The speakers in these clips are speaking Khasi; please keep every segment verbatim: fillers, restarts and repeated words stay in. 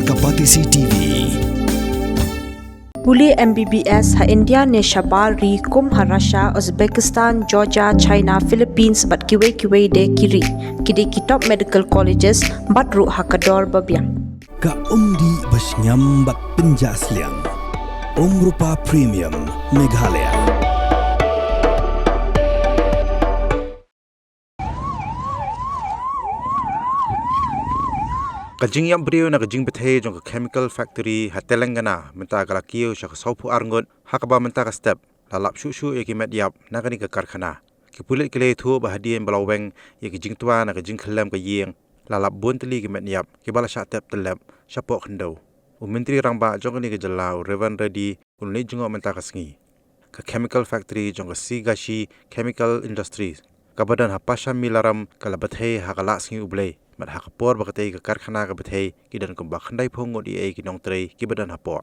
Kapatisi T V. Pule M B B S ha India ne shabar ri kum ha Russia, Uzbekistan, Georgia, China, Philippines bad kiwei kiwei de ki ri. Ki dei ki top medical colleges bad ruh ha ka dor ba biang. Ka umdih ba shngiam bad pynjah sliang. Umrupa Premium Meghalaya. Ka jingïap briew na ka jingbthei jong ka chemical factory ha Telangana mynta ka la kiew sha ka sawphew ar ngut, ha kaba mynta ka step la lap shuh shuh ïa ki met ïap na kane ka karkhana. Ki pulit ki la ïathuh ba hadien ba la weng ïa ki jingtwa na ka jingkhyllem ka ïing, la lap bun tylli ki met ïap kiba la shah tep tyllep shapoh khyndew. U Myntri Rangbah jong kane ka jylla, u Revan Reddy, un leit jngoh mynta ka sngi. Ka chemical factory jong ka Sigashi Chemical Industries, kaba don ha Pashamylaram, ka la bthei ha ka Laisngi U Blei, bad ha ka por ba katei ka karkhana ka bthei, ki don kumba khyndaiphew ngut ïa ki nongtrei kiba don hapoh.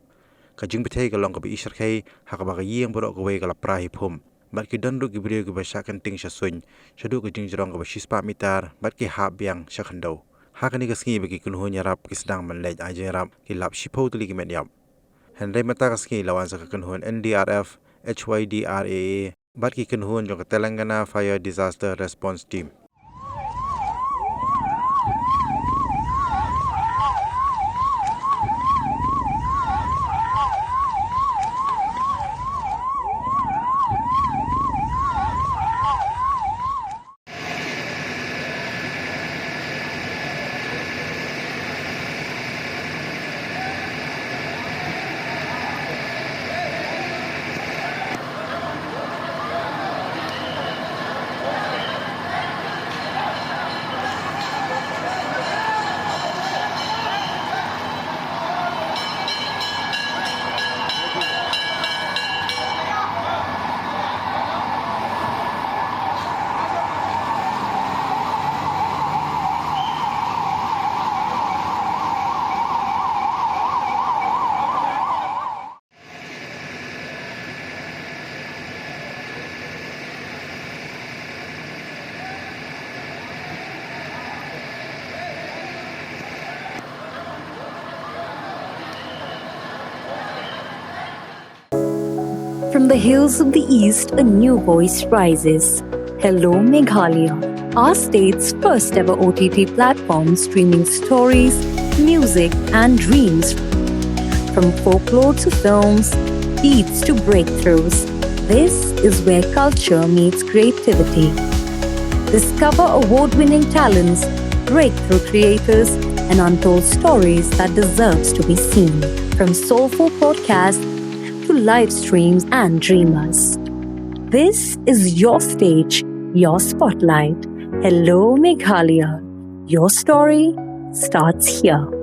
Ka jingbthei ka long kaba ishyrkhei, ha kaba ka ïing baroh kawei ka la pra hi phum. Bad ki don ruh ki briew kiba shah kynting sha suiñ, shaduh ka jingjrong kaba shispah mitar, bad ki hap biang sha khyndew. Ha kane ka sngi ba ki kynhun ïarap ki sdang ban leit ai jingïarap, ki lap shiphew tylli ki met ïap. Hynrei mynta ka sngi la wan sa ka kynhun N D R F, H Y D R A A, bad ki kynhun jong ka Telangana Fire Disaster Response Team. From the hills of the East, a new voice rises. Hello, Meghalaya. Our state's first ever O T T platform, streaming stories, music, and dreams. From folklore to films, beats to breakthroughs, this is where culture meets creativity. Discover award winning talents, breakthrough creators, and untold stories that deserves to be seen. From soulful podcasts to live streams and dreamers. This is your stage, your spotlight. Hello, Meghalaya. Your story starts here.